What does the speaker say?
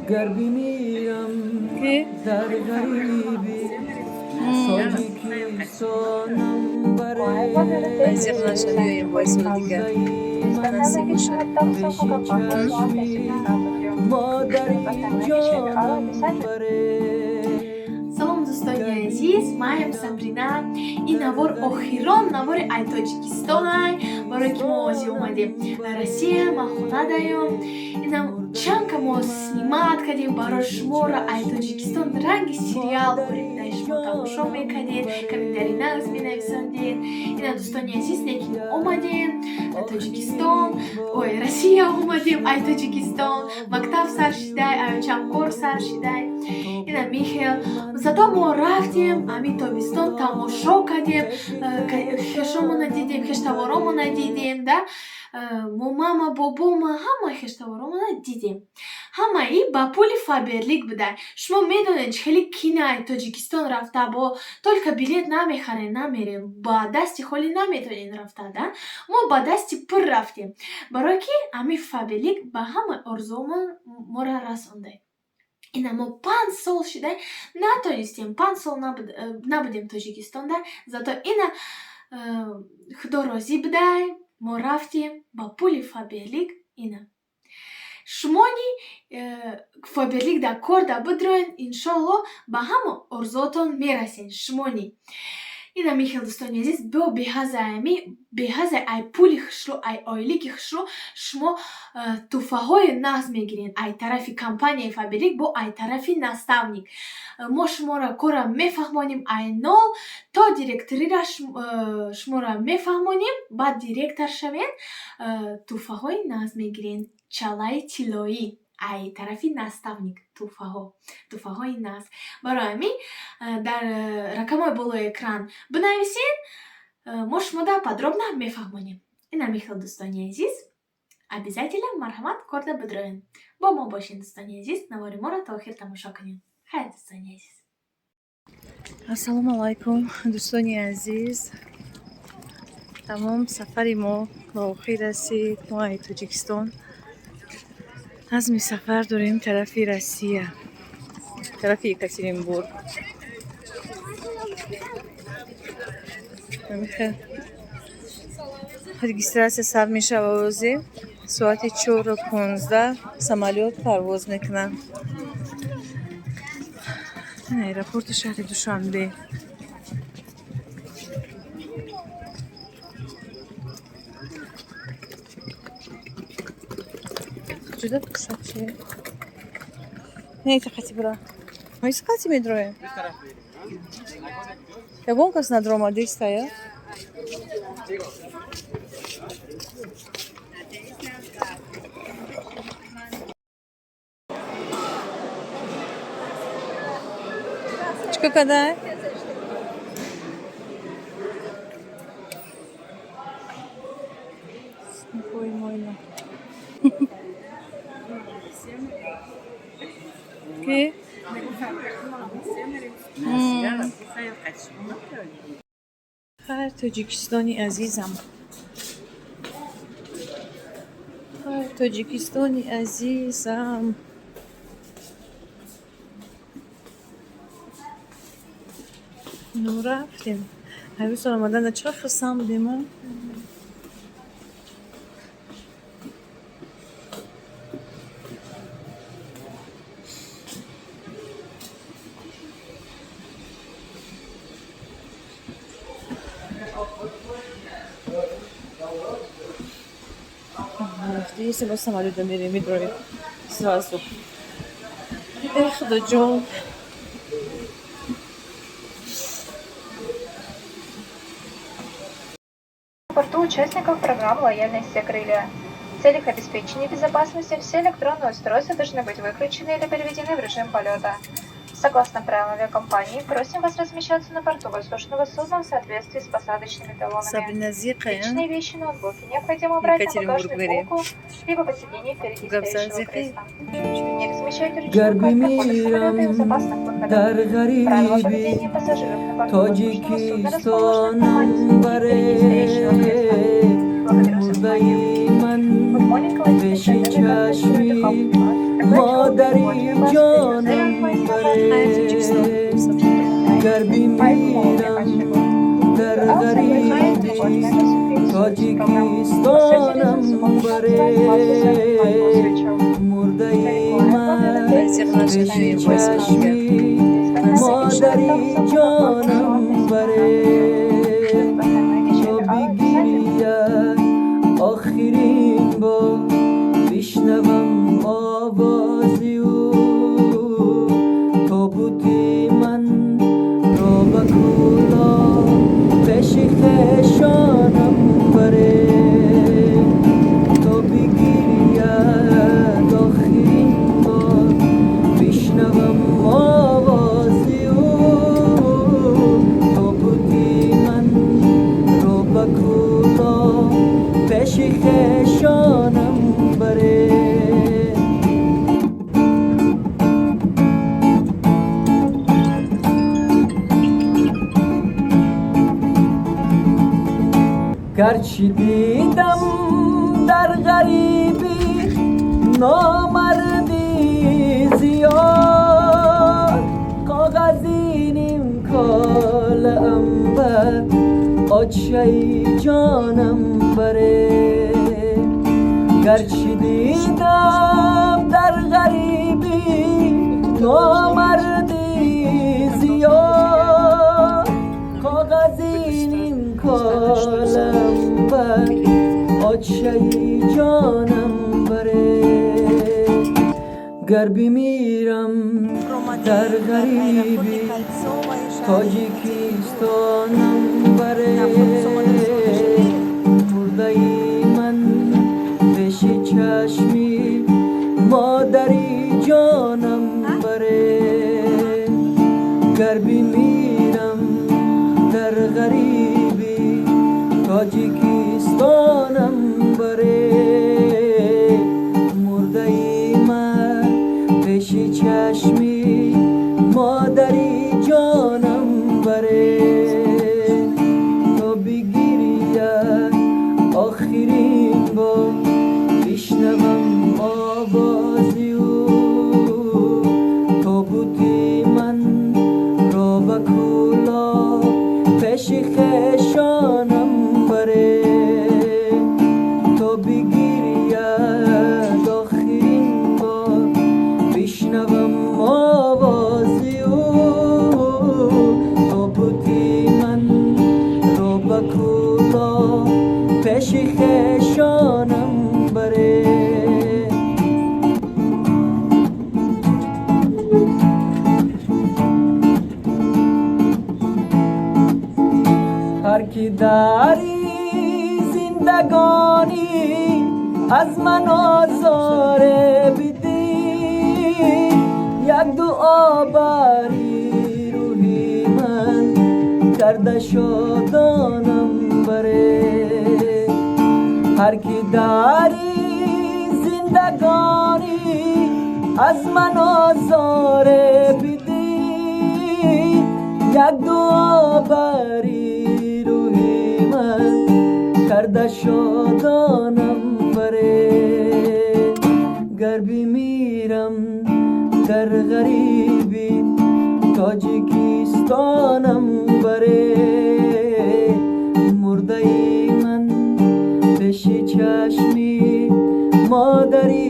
Гар бимирам дар ғарибӣ, Тоҷикистонам баре. Зиқ нашавиёем, боиси дигар. Насиб бошад. Пеши чашми модари ҷонам баре. Салом, дӯстони азиз, маям Сабрина. Ин навор охирон навори ай Тоҷикистонай, барое ки мо озӣ омадем Россия, ман хона даём. Инам чанд ка мо снимать кардем барои шуморо ай Тоҷикистон, ранги сериал борем, дай шумо тамошо мекардед, комментарий нағз менависондед. Ина, дӯстони азиз, не ки мо омадем Тоҷикистон, ой, Россия омадем ай Тоҷикистон, мактаб сар шидай, аёчам кор сар шидай. Ина михел. Зато мо рафтем ҳамин тобистон, тамошо кардем, хешомона дидем, хештаворомона дидем да, мо мама, бобома, ҳама хештаворомона дидем. Ҳамаи ба пули Фаберлик буда. Шумо медонед, чӣ хеле кинай Тоҷикистон рафта бо только билет намехарем, намерем, ба дасти холӣ наметонем рафта да. Мо ба дасти пур рафтем, барое ки ҳамин Фаберлик ба ҳама орзуомон моро расонда. Ина мо 5 сол шида натонистем, 5 сол набудем Тоҷикистонда, зато ина Худо розӣ будай, мо рафтем ба пули Фаберлик. Ина шумони Фаберлик дар кор да бидроен, иншоалло, ба ҳама орзуотон мерасен шумони. Ина михел, дӯстони азиз, бо беҳазаами беҳаза ай пули хушрӯ, ай ойлики хушрӯ шумо тӯҳфаҳои нағз мегирен ай тарафи компанияи Фаберлик, бо ай тарафи наставник. Мо шуморо кора мефаҳмонем, ай нол то директорира шуморо мефаҳмонем, баъд директор шавен, тӯҳфаҳои нағз мегирен, чалаи тиллоӣ ай тарафи наставник, тӯҳфаҳо, тӯҳфаҳои нағз. Барои ҳамин дар рақамҳои болои экран бинависен, мо шумода подробно мефаҳмонем. Ина михел, дӯстони азиз, обязательно марҳамат, корда бидроен, бо мо бошед, дӯстони азиз, навори моро то охир тамошо кунед. Хайр, дӯстони азиз. Ассалому алайкум, дӯстони азиз. Тамом, сафари мо ба охир расид. Мо ай Тоҷикистон азми сафар дорем тарафи Россия, тарафи Екатеринбург. Ҳамихел регистрация сар мешава ози соати 4:15 самолёт парвоз мекунад. Аэропорти шаҳри Душанбе. Ҷуда қисачи не қати бира ҳоиси қати медроем, ягон кас надромадистая. Чикор кадай? Синфои моина ки. Хайр, Тоҷикистони азизам, хайр, Тоҷикистони азизам. Ну, рафтем. Ҳамин омадана чӣ хурсанд будем, а? Рафтиса ба самолёта мерем, медроем сразу. Э, Худоҷон. Борту участников программы лояльности «Крылья». В целях обеспечения безопасности все электронные устройства должны быть выключены или переведены в режим полета. Согласно правилам авиакомпании, просим вас размещаться на борту воздушного судна в соответствии с посадочными талонами. Сабрина зиқая. Личные вещи, ноутбуки необходимо убрать на Екатеринбург багажную берем. полку, либо под сиденье впереди Гап стоящего зиқи. кресла. Не размещайте Гар ручную кладь на входах самолета и бимирам в запасных выходах. дар Правила ғарибӣ, поведения пассажиров на борту воздушного судна расположены в кармане Тоҷикистонам сиденья баре. впереди стоящего кресла. Благодарю за внимание. Гурбаи ман Good morning, ladies and пеши gentlemen. чашми модари ҷонам баре. Гар бимирам дар ғарибӣ, Тоҷикистонам баре. Мурдаи ман пеши чашми модари ҷонам баре. То бигиряд охирин бор, бишнавам овози ӯ. Тобути ман ро ба Кӯлоб пеши хешонам баре. То бигиряд охирин бор, бишнавам овози ӯ. Тобути ман ро ба Кӯлоб пеши хешонам баре. Гарчи дидам дар ғарибӣ номардӣ зиёд, коғази нимколаам бар очаи ҷонам баре. Гарчи дидам дар ғарибӣ номардӣ зиёд, коғази нимколаам бар очаи ҷонам баре. Гар бимирам дар ғарибӣ, Тоҷикистонам баре. Мурдаи ман пеши чашми модари ҷонам баре. Гар бимирам дар ғарибӣ, Тоҷикистонам баре. Мурдаи ман пеши чашми модари ҷонам баре. То бигиряд охирин бор, бишнавам овози ӯ. Тобути ман ро ба Кӯлоб пеши хешонам баре. То бигиряд охирин бор, бишнавам овози ӯ. Тобути ман ро ба Кӯлоб пеши хешонам баре. Ҳар ки дари зиндагонӣ аз ман озоре бидид, як дуо бари рӯҳи ман карда шодонам баре. Ҳар ки дари зиндагонӣ аз ман озоре бидид, як дуо бари рӯҳи ман карда шодонам баре. Гар бимирам дар ғарибӣ, Тоҷикистонам баре. Мурдаи ман пеши чашми модари